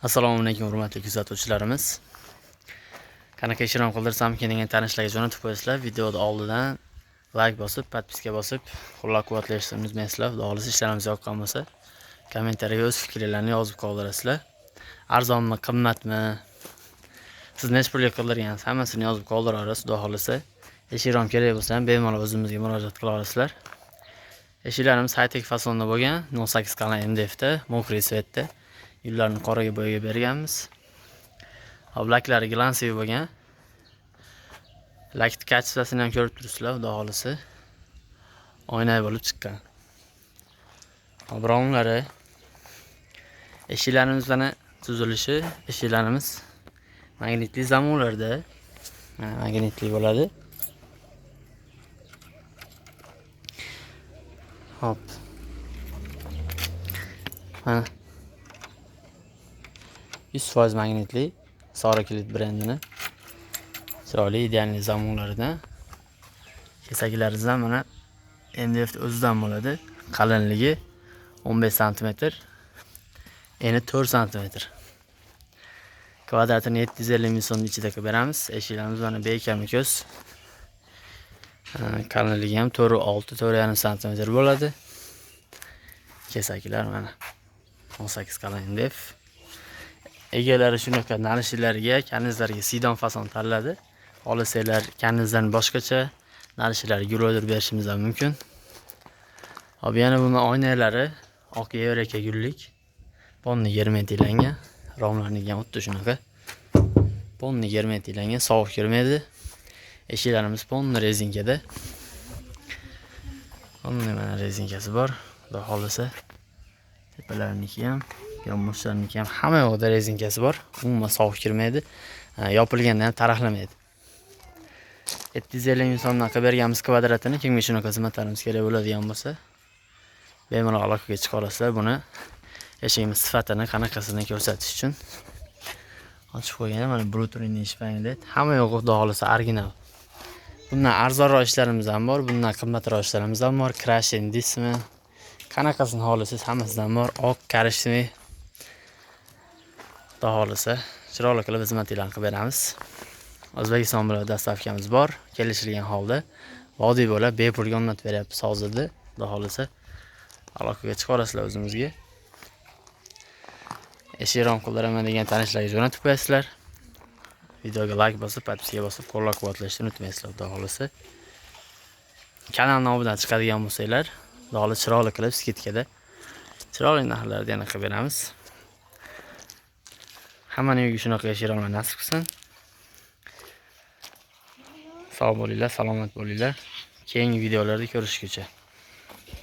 Assalomu alaykum hurmatli kuzatuvchilarimiz. Qanaqa ishram qildirsamkin degan tanishlarga jo'natib qo'yasizlar. Videoda oldidan like bosib, podpiska bosib, qo'llab-quvvatlashni unutmaysizlar. Xudo xohlasa ishlarimiz yoqqan bo'lsa, kommentariyaga o'z fikrlaringizni yozib qoldirasizlar. Arzonmi, qimmatmi? Siz necha pulga qildirgansiz, hammasini yozib qoldirasiz. Xudo xohlasa, eshikrom kerak bo'lsa ham bemalol o'zimizga murojaat qila olasizlar. Eshiklarimiz high-tech fasonda bo'lgan, 08 qalin MDFda, мокрый цвет da. Gullarni qoraga bo'yaga berganmiz. Hop, laklari глянцевый bo'lgan. Lakni качество sini ham ko'rib turibsizlar, xudo xohlasa. Oyna bo'lib chiqqan. Hop, romlari, eshiklarimiz mana tuzilishi, eshiklarimiz magnitli zamonlarda, mana magnitli bo'ladi. Hop. Mana 100% magnitli Sora Kilit brendini chiroyli idealniy zamonlaridan. Kesaklarimizdan mana MDF o'zidan bo'ladi. Qalinligi 15 sm, eni 4 sm. Kvadratini 750 ming so'm ichida qilib beramiz. Eshiklarimiz mana bekami ko'z. Qalinligi ham 4.6, 4.5 sm bo'ladi. Kesaklar mana 18 qalin MDF. Egalari shunaqa narishlarga, kanizlarga sidon fason tanladi. Xohlasanglar kanizdan boshqacha narishlarga gul o'ydirib berishimiz ham mumkin. Hop, yana buni oynalari oq yevraka gullik. Ponni germetiklangan. Romlarniki ham xuddi shunaqa. Ponni germetiklangan, sovuq kirmaydi. Eshiklarimiz ponni rezinkada. Ponni mana rezinkasi bor. Xudo xohlasa tepalarniki ham, yonboshlarniki ham hamma yoqda rezinkasi bor. Umuman sovuq kirmaydi. Yopilganda ham taraqlamaydi. 750 ming so'mdan qilib berganmiz kvadratini. Kimga shunaqa xizmatlarimiz kerak bo'ladigan bo'lsa, bemalol aloqaga chiqa olasizlar. Buni eshigimiz sifatini qanaqasini ko'rsatish uchun ochib qo'ygan. Mana Bluetoothning shpanglet, hamma yo'q xudo xohlasa original. Bundan arzonroq ishlarimiz ham bor, bundan qimmatroq ishlarimiz ham bor. Crash dismi, qanaqasini xohlasangiz hammasidan bor. Oq, коричневый. Xudo xohlasa chiroyli qilib xizmatinglarni qilib beramiz. O'zbekiston bilan доставка miz bor, kelishilgan holda vodiy bo'ylab bepulga o'rnatib beryapmiz hozirda. Xudo xohlasa aloqaga chiqa olasizlar o'zimizga. Eshik qildiraman degan tanishlarga jo'natib qo'yasizlar. Videoga like bosib, podpiska bosib, qo'llab-quvvatlashni unutmaysizlar, xudo xohlasa. Kanal nomidan chiqadigan bo'lsanglar, xudo xohlasa chiroyli qilib скидка da chiroyli narxlarda yana qilib beramiz. Hammaning uyiga shunaqa eshiklar nasib qilsin. Sog' bo'linglar, salomat bo'linglar. Keyingi videolarda ko'rishguncha.